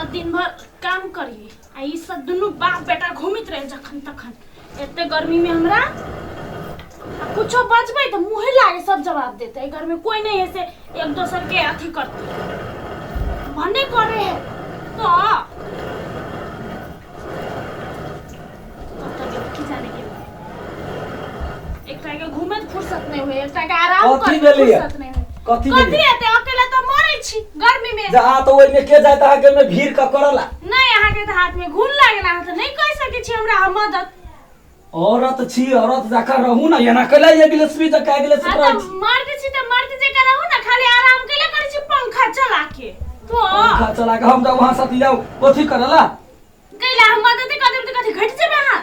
तऽ दिन भर काम करिए आ ई सब दुनू बाप बेटा घूमित रहे जखन तखन। एते गर्मी में हमरा आ कुछो बजबै तऽ मुँहे लागे सब जवाब देते। एहि घर में कोई नहीं है से एक दोसर के अथी करते भने करे है तो कतऽ गेल की जाने गेल। एकटा के घूमे के फुर्सत नहीं हुए, एकटा के आराम कथी करे के भेलैया? फुर्सत नहीं हुए। कथी कथी भेलैया? हेतै, अकेले तऽ मरै छी गर्मी में। जा तऽ ओहिमे के जाइत अहाँके ओहिमे भीड़ कऽ करला? नहीं, अहाँ के तऽ हाथ में घून लागल, अहाँ तऽ नहीं कहि सकै छी हमरा अहाँ मदद। औरत छी, औरत जकाँ रहू ना, एना कैला एगलेसवी जकाँ एगलेसवी हाँ रहै तऽ छी। मर्द छी तऽ मर्द जकाँ रहू ना, खाली आराम कैला करै छी पंखा चला के। तो पंखा चला के हम तऽ वहाँ साथ जाउ कथी करला? कैला हम मदद कऽ देब तऽ कथी घटि जेबै अहाँ?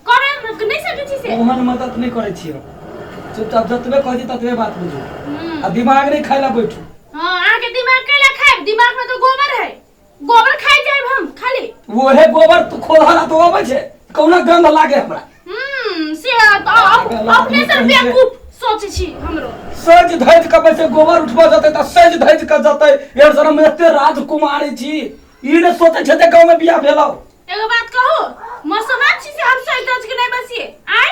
करे नहीं सकै छी से। ओहन मदद नहीं करै छी हम। चुपचाप जतबे कहै छी ततबे बात बुझू हम्म। आ दिमाग नहीं खाइला बैठू। हाँ, अहाँ के दिमाग कैला खायब? दिमाग में तो गोबर है, गोबर खाइ जायब हम खाली। ओहे गोबर तो खोदला तो अबै छै, कौना गंध लागे हमरा। से तो अपने से बेवकूफ सोचै छी हमरो। सज धज के बैसे गोबर उठबऽ जेतै तऽ सज धज के जेतै। एक जन्म एते राजकुमारी छी, ई ने सोचै छै जे गाँव में बियाह भेलौ। एगो बात कहू, मसोमात छी से हम सज धज के नहीं बसिए? आय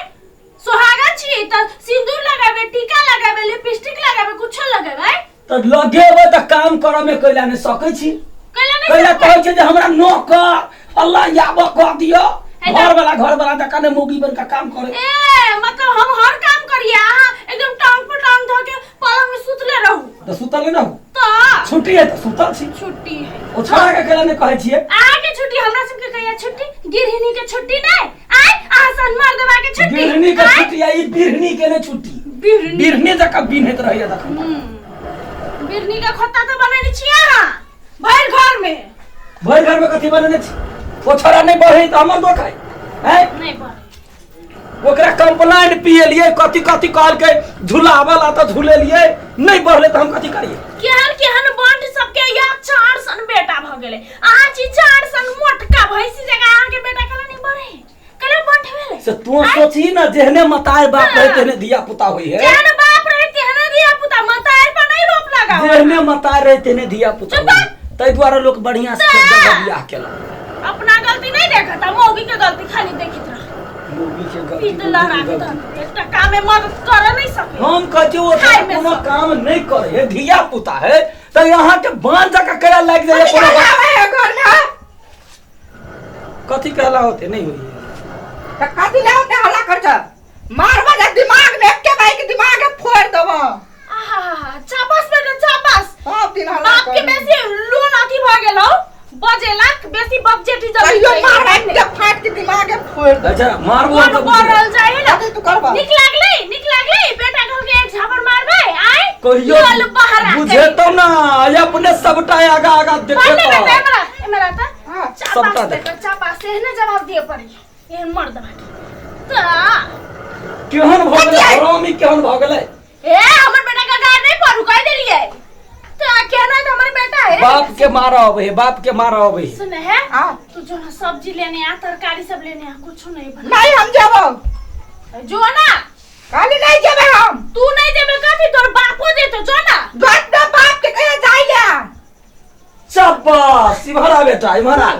सोहागन छी त सिंदूर लगाबे, टीका लगाबे, लिपस्टिक लगाबे, कुछो लगाबे। तऽ लगेबै तऽ काम करऽ में कैला नहि सकै छी? कैला नहीं कैला सकबै? कहै छै जे हमरा नौकर अल्लाह याबऽ कऽ दिअ। हे तऽ- घर वाला घर वाला तऽ कने मौगी बन के काम करे। ए मतलब हम हर काम करिए, अहाँ एकदम टांग पर टांग धऽ के पलंग में सुतले रहू। तऽ सुतल नहि रहू? तऽ छुट्टी है तऽ सुतल छी। छुट्टी है। ओ छोड़ा के कैला नहि कहै छियै? अहाँ के छुट्टी, हमरा सबके कहिया छुट्टी? गृहिणी के छुट्टी नहीं आय, अहाँ सन मर्दवा के छुट्टी। बिढ़नी के आय? छुट्टी आ ई बिढ़नी के नहि छुट्टी। बिढ़नी बिढ़नी जकाँ बिन्हैत रहैया तखन। बिढ़नी के खोता तऽ बनेने छी अहाँ भरि घर में। भरि घर में कथी बनेने छी? ओ छोड़ा नहि बढ़े तऽ हमर दोख है? हैं? नहीं बढ़े। ओकरा कंप्लेंट पियलियै, कथी कथी कहलकै, झुलावला तऽ झुलेलियै, नहि बढ़लै तऽ हम कथी करियै? केहन केहन बंड सबके या चार सन बेटा भ गेलै, अहाँ छी चार सन मोटका भैंसी जकाँ, अहाँ के बेटा केना नहीं बढ़े, केना बंड भेलै? से तू सोचही ना, जेहने मतार बाप रहे तेहने धिया पुता होई है। जेहन बाप रहे तेहने धिया पुता, मतार पर नहीं रोप लगाओ। जेहने मतार रहे तेहने धिया पुता चुप। होई है। ताहि दुआरे लोक बढ़िया से जगह बियाह केलक। अपना गलती नहीं देखत, मौगी के गलती खाली देखित रह। मौगी के गलती, पीट लहरा मौगी के के गलती। धर, एकटा काम में मदद कर नहीं सके। हम कहै छी ओ खाय में कोनो सब। काम नहीं करे है, धिया पुता है तऽ यहाँ के बांझ जकाँ कैला लागि जाइए कोनो बात। आबै है घर में? कथी कहला होते नहीं होई। तऽ कथी ले होते हल्ला कर छ? मारबा जे दिमाग में एके बाइक दिमाग के फोड़ देबो। आहा, चापास बेटा चापास। सब दिन हल्ला बाप के कर। बेसी लोन अथी भ गेल हौ, बजेलक बेसी बजजेटी जल्दी। कहियो मारबा के फाट के दिमाग के फोड़ देबो। अच्छा मारबो मन तऽ बढ़ल जाय है ना। कथी तू करबा? नीक लागलै, नीक लागलै बेटा घर के एक झापड़ मारबै आय। कहियो लोल बहरा बुझेतौ ना, अपने सबटा आगा आगा पढ़ ले बेटा। देखेतौ। एमरा एमरा त हाँ, चापास सबटा देख। बेटा चापास, एहने जवाब दिए पड़ी एहन मर्द बाकी त। केहन भऽ गेलै हरामी, केहन भऽ गेलै? ए हमर बेटा का गार नहीं पड़ू, कह देलिए त केहन है त हमर बेटा है। बाप के मारऽ अबै है, बाप के मारऽ अबै है। सुन है। हाँ। तू जो ना सब्जी लेने आ, तरकारी सब लेने आ, कुछ नहीं बना। नहीं हम जेबो। जो ना। खाली नहीं जेबे हम। तू नहीं जेबे कथी, तोर बापो जेतो, जो ना। गद्दा बाप के कहे जाइले। शाबाश, इम्हर आ बेटा, इम्हर आ।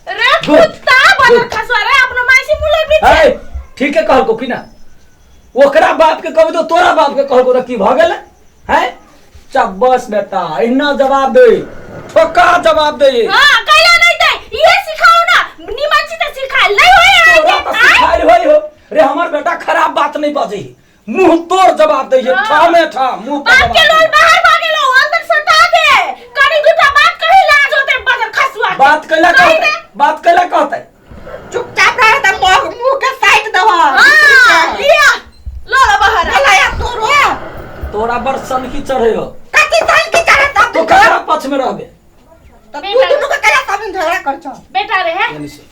रे गुड, कुत्ता बदर गुड। खसवा रे, अपनो माई से मुँह लगबी छै। है ठीके कहलको कि ना? ओकरा बाप के कहबी तो तोरा बाप के कहलको तऽ की भऽ गेलै है? शाबाश बेटा, एहिना जवाब दे, ठोका जवाब दे। हां, कैला नहीं दे, ये सिखाओ ना निमन चीज त सिखाइल नहीं होय तोरा अहाँके, तऽ आँय? सिखायल होय हो रे। हमर बेटा खराब बात नहीं बजै, मुंह तोड़ जवाब दै है। हाँ। ठामे ठाम मुंह पर बाप के जवाब लोल दै। बाहर भ गेलो, अंदर सटा दे, कनी दूटा बात कही लाज होते बदर खसुआ के। बात कैला कही कहतै? दे। बात कैला कहतै? चुपचाप रह त मुंह मुंह के साइड देबो। हां, लिया लोल बाहर। चला या तोरो। तोरा बड़ सनकी चढ़े हो। कथी सन की चढ़े सब तो दिन? ककरा पक्ष में रहबे? त तू दुनू के कहिया सब दिन झगड़ा कर छ? बेटा रे है। यानी से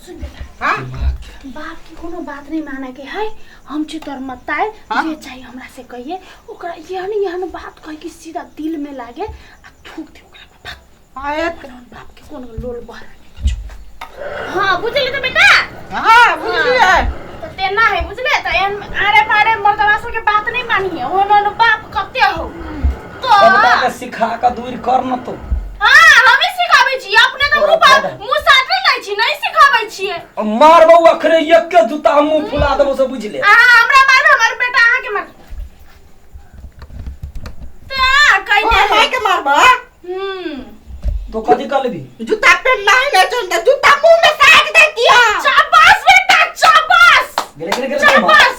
सुन बेटा। हां। दिमाग के बाप के कोनो बात नहीं माने के है। हम छी तोर मताए। हाँ? जे चाहिए हमरा से कहिए, ओकरा एहन एहन बात कहे कि सीधा दिल में लागे आ थूक दे ओकरा पर। भक। आयत। बाप के कोनो लोल बहरा नहीं कुछो। हाँ बुझली तो बेटा? हां, बुझलिए। तो तेना है, बुझले त? एहन आरे पारे मर्दवा सब के बात नहीं मानिए, हो न बाप कते हो तो सबटा के सिखा के दूर कर न तो। हाँ, हमें सिखाबै छी अपने तो। दुनू बाप मुंह साटे नै छी, नहीं सिखाबै छियै। मारबौ अखरे एक के जूता हम मुंह फुला देबौ से बुझि ले। अहाँ हमरा मारबै, हमर बेटा अहाँके मार ता कहिने माय के मारबा। तो कथी कर लेबी? जूता पेन नहीं ले चल, जूता मुंह में साट देती है। शाबाश बेटा, शाबाश। गेले गेले गेले। शाबाश।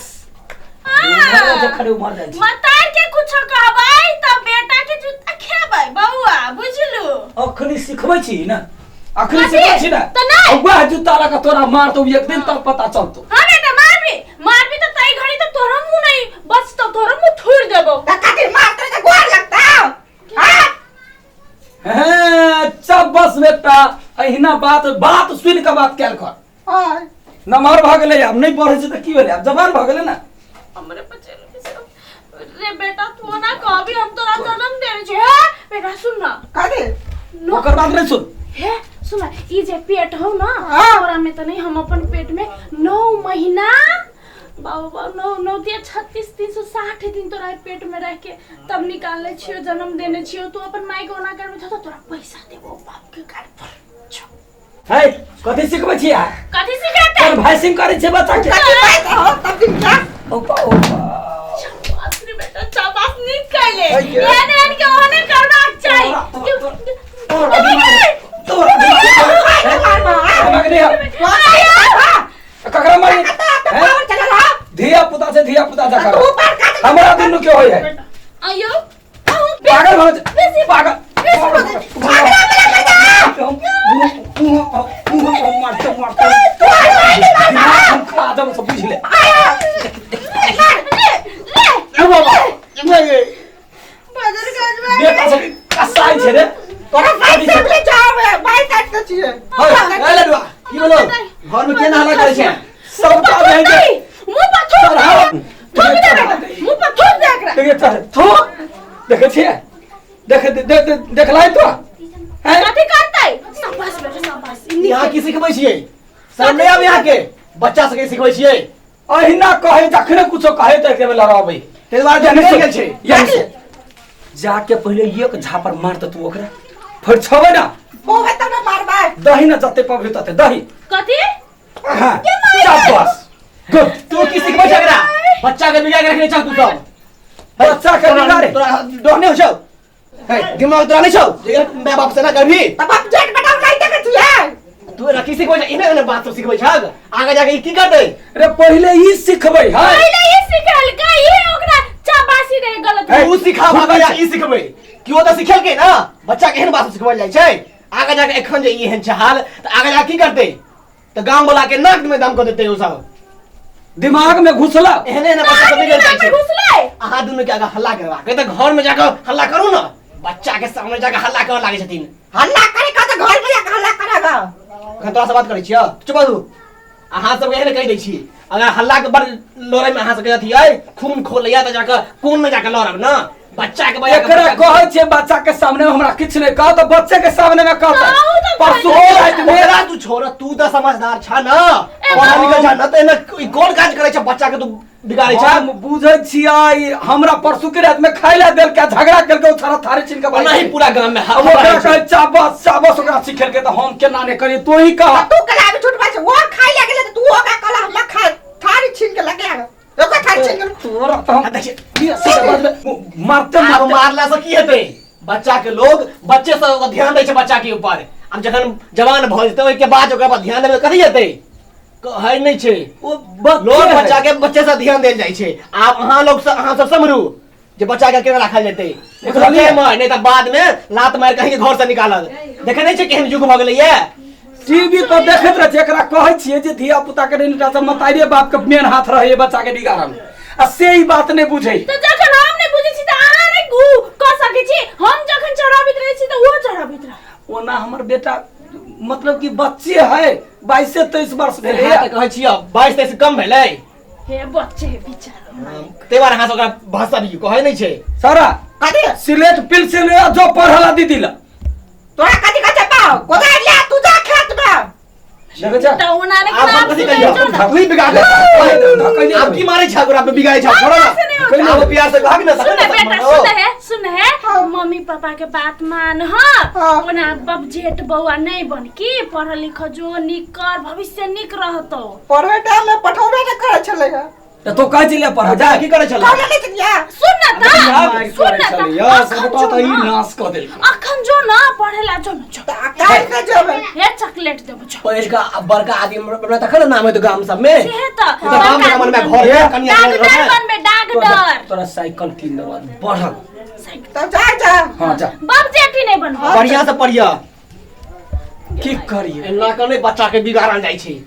मर खड़े उमर जाइ छै। मतार के कुछो कहबै त बेटा के जूता खेबै बौआ, बुझलु? अखनी सिखबै छी ना, अखनी कथी? सिखबै छी ना। तऽ नहि। वह जूता लगा तोरा मारतौ एक दिन तब पता चलतौ। हाँ बेटा, मारबी मारबी त तई घड़ी त तोरा मुंह नहीं बचतौ, तोरा मुंह थुर देबौ। त कथी मारते त गोर लगता? हां। हैं, चब बस बेटा, अहिना बात बात सुन के बात कैल कर। हां। नमहर भऽ गेलै, आब नहि पढ़ै छै तऽ की भेलै, आब जवान भऽ गेलै ने। हमरे बचेल रे बेटा, तू ना कहबी, हम तोरा जन्म देने छी। हे बेटा सुन ना। कथी? ओकर बात नहि सुन। हे सुन, ई जे पेट हौ ना, हाँ। तोरा में त नहीं, हम अपन पेट में 9 महीना बाबा 9 9 दिया 36 360 दिन तोरा पेट में रह के तब निकालने छियो, जन्म देने छियो। तू अपन माई के ओना करबे त तोरा पैसा देबो बाप के कार्ड पर। है कथी सिखबै छी अहाँ? कथी सिखेतै? तोर भाई सिंह करै छै बच्चा के। कथी पैसा हो तब दिन क्या? ओपा ओपा। शाबाश रे बेटा, शाबाश, नीक कैले। है के? एहन एहन के ओहने करबाक चाही। तोरा तोरा मारबा। दिमाग नहीं है। ककरा मारी? पावर चला रहा। धिया पुता से धिया पुता जा तू कर। ऊपर काट। हमरा दुनू के होय है। आयो पागल भऽ बेसी पागल। मारते मारते हम खा देब सब बुझि ले। ले ले। ए बाबा, बदर गजबा। बेटा सब कसाई छै रे। तोरा साइड से ले जाओ, बाई साइड से छिए। ए लडुआ, की भेलो? घर में केना हल्ला करै छै? सबटा बहन के मुंह पर थूक दे, थूक दे बेटा, मुंह पर थूक दे एकरा। देखिए चढ़ थू, देखै छियै, देख देख देखलै तो हैं। कथी करतै? शाबाश बेटा, शाबाश। यहाँ की सिखबै छियै? शरम नहि आबै अहाँके? बच्चा सबके सिखबै छियै? अहिना कहै जखने कुछो कहै तऽ एके बेर लड़ाबै। ताहि दुआरे यहीं निकलि से गेल छै। यहीं से जाके पहिले एक झापर मारतौ तू ओकरा, फेर छबै ना। बोवे तब ना मारबा। दही ना जते पबही तते दही। कथी? हाँ, शाबाश, गुड। तू की सिखबै छै एकरा? बच्चा के बिगाड़ के रखने छह तू सब। बच्चा के बिगाड़े? तोरा डर नहि होइ छौ? हे, दिमाग तोरा नहि छौ जे माय बाप से ना करबही? तब आप जेठ बेटा नहीं देखे छिए। तू एना की सिखबै छै? एना एना बात सब सिखबै छह, आगे जाके ई की करतै? रे पहिले ई सिखबै है। पहिले ई सिखेलकै, ई ओकरा चाबासी रहे गलत। तू सिखाब आगे जा ई सिखबै कि ओ तऽ सिखेलकै ना। बच्चा के एहन बात सब सिखबल जाइ छै? आगे जाके एखन जे ई एहन छै हाल तऽ आगे जाके की करतै? तऽ गाम वाला के नाक में दम कऽ देतै ओ सब। दिमाग में घुसला। एहने एहने बच्चा सब बिगड़ जाइ छै। घुसलै। अहाँ दुनू के आगा हल्ला करबाक तऽ घर में जाके हल्ला करू ना, बच्चा के सामने जाके हल्ला करऽ लागै छथिन। हल्ला करे का तो घर में जाके हल्ला करेगा। एखन तोरा से बात करै छियौ, चुप रहू। अहाँ सबके एहन कहि दै छी, अगर हल्ला के बड़ लड़ै में अहाँ सबके अथी अइ, खून खोलैया तऽ जाके कोन में जाके लड़ब ना बच्चा के बजा के। एकरा कहै छियै बच्चा के सामने में हमरा किछु नहि कह, तऽ बच्चे के सामने में कहतै। कहू तऽ। परसू राति में ओकरा तू छोड़, तू तऽ समझदार छह ना, पढ़ल लिखल छह ना, तऽ एना ई कोन काज करै छै? बच्चा के तू बिगाड़ै छह। हम बुझै छियै, हमरा परसू के राति में खाय ला देलकै, झगड़ा केलकै, ओ थारा थारी छीन के भागि ओनाही गेलै। पूरा गाम में अब ओकरा कहै चाबस चाबस, ओकरा सिखेलकै तऽ हम केना नहि करियै, तू ही कह। तू कला अभी छुटबा छै, वो खाइ लगे त तू ओकरा कहला हमरा खा थारी छीन के लगे आगे, ओकरा थारी छीन के। तोरा तऽ हम मारते आब मारते मारला से की हेतै? बच्चा के लोग बच्चे से ओकर ध्यान दै छै बच्चा के ऊपर। आब जखन जवान भऽ जेतै ओहिके बाद ओकरा पर ध्यान देबै कथी हेतै? कहै नहि छै। ओ बच्चे लोग है। बच्चा के बच्चे से ध्यान देल जाइ छै। आब अहाँ लोग से अहाँ सब समझू जे बच्चा के केना राखल जेतै। बुझलियै? नहि तऽ बाद में लात मारि कहीं घर से निकालल। देखै नहि छै केहन युग भऽ गेलै ये? टीवी पर देखैत रहै छियै। एकरा कहै छियै जे धिया पुता के नहीं से मताइरे बाप के मेन हाथ रहे बच्चा के बिगाड़ऽ में, आ से ई बात नहि बुझै। तऽ जखन हम नहि बुझै छी तऽ अहाँ नहि उ कऽ सकै छी। हम जखन चढ़ाबैत रहै छी तऽ ओहो चढ़ाबैत रहै। ओना हमर बेटा मतलब कि बच्चे है, 22 23 वर्ष भेलै। तऽ कहै छियै 22 23 कम भेलै। हे बच्चे हे बिचारा। ताहि दुआरे अहाँ सब ओकरा भाषा दियौ, कहै नहि छै। सारा कथी? सिलेट पेंसिल जो पढ़ला दीदी ला। तोरा कथी कहै छै बाउ? कोदारि ले तू जा खेत में। देखै छ? तऽ ओना नहि आब हम नाम कथी सुनै कहियौ? छौ ने। तू ही बिगाड़ ले। धकैले। आब की मारै छ ओकरा पे बिगाड़ै छ? छोड़ो ना। से नहि होता। आब प्यार से भाग ना सुन तखन बेटा, ना सुन है, सुन है। हाँ। मम्मी पापा के बात मान। हाँ, हाँ। ओना बब जेठ बौआ नहीं बन की पढ़ लिख जो निक कर, भविष्य निक रहतो। पढ़े टाइम में पठौबे नहि करै छलै हँ। तऽ तो कहै छलियै पढ़ जा। की करै छलै? कहने नहि छलियै? सुन न त, मारि सुन करै न त, छलियै, अखन सबटा जो तऽ ई न, नाश कऽ देलकै। अखन जो न पढ़े ला जो न जो। तऽ काल्हि नहि जेबै। हे चॉकलेट देबो जो। पढ़ि कऽ बड़का आदमी बनबै तखन ने नाम हेतौ गाम सबमे। सेहे तऽ तऽ गाम बड़का बनबै आदमी घर हे, कनिया डागडर रहबै। बनबे, तोरा डागडर। तोरा साइकिल कीन देबो, बढ़ल। तऽ जा जा। हाँ जा। बब जेठी नहीं बनबो। बढ़िया से पढ़िया। की करियै? एना कऽ नहि बच्चा के बिगाड़ल जाइ छै,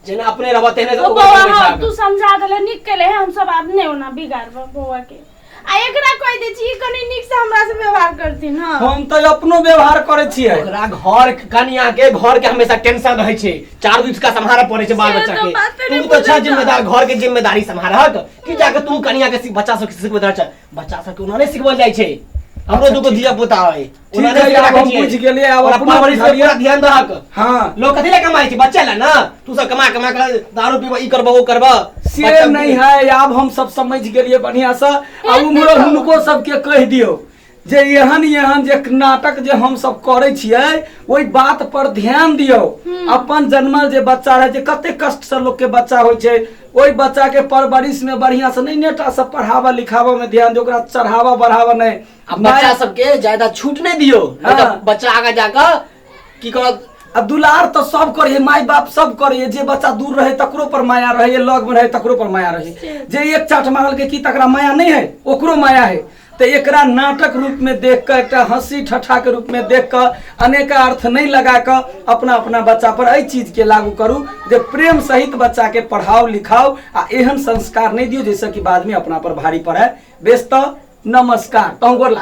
जेना अपने रहबह तेहने ओ बौआ, हाँ, तू समझा देले, नीक केले। हम सब आब नहीं ओना बिगाड़ब बौआ के। आ एकरा कहि दै छी, ई कनि नीक से हमरा से व्यवहार करथिन। हाँ, हम तऽ अपनो व्यवहार करै छियै। ओकरा घर कनिया के घर के हमेशा टेंशन रहै छै, चार दिन का सम्हारऽ पड़ै छै बाल से बच्चा तऽ के। बाते नहि तू तऽ छह बुझै। जिम्मेदार, घर के जिम्मेदारी सम्हारहक कि जाके तू कनिया के बच्चा सबके सिखबैत रहै छै? बच्चा सबके ओना नहि सिखबल जाइ छै। हमरो दूगो धिया पुता है। ठीक है, आब हम बुझि गेलियै, आब अपनो परवरिश पे बुझलियै। पूरा ध्यान दहक। हाँ। लोग कथी लए कमाइ छै? बच्चा लए ना। तू सब कमा कमा के दारू पीबह, ई करबह, ओ करबह। से बच्चा नहीं है, आब हम सब समझ गेलियै बढ़िया से। आ उम्हरो हुनको सबके कहि दियौ जे एहन एहन जे नाटक जे हम सब करै छियै, ओहि बात पर ध्यान दियौ। अपन जन्मल जे बच्चा रहै छै, कते कष्ट से लोक के बच्चा होइ छै, ओहि बच्चा के परवरिश में बढ़िया से नहीं नेटा सब पढ़ावा लिखावा में ध्यान दियौ, ओकरा चढ़ावा बढ़ावा नहीं। आ बच्चा सबके ज्यादा छूट नहीं दियौ, नहीं तऽ हाँ। बच्चा आगा जाकऽ की करत? आ दुलार तऽ सब करे, माय बाप सब करे। जे बच्चा दूर रहे तकरो पर माया रहे, लग में रहे तकरो पर माया रहे। जे एक चाट मारल की तकरा माया नहीं है? ओकरो माया है। तऽ एकरा नाटक रूप में देख कऽ, एकटा हंसी ठट्ठा के रूप में देख कऽ, अनेक अर्थ नहीं लगा कऽ अपना अपना बच्चा पर एहि चीज के लागू करू जे प्रेम सहित बच्चा के पढ़ाओ लिखाओ आ एहन संस्कार नहीं दियौ जैसे कि बाद में अपना पर भारी पड़े। बेस, तऽ नमस्कार, तहु गोर लाग।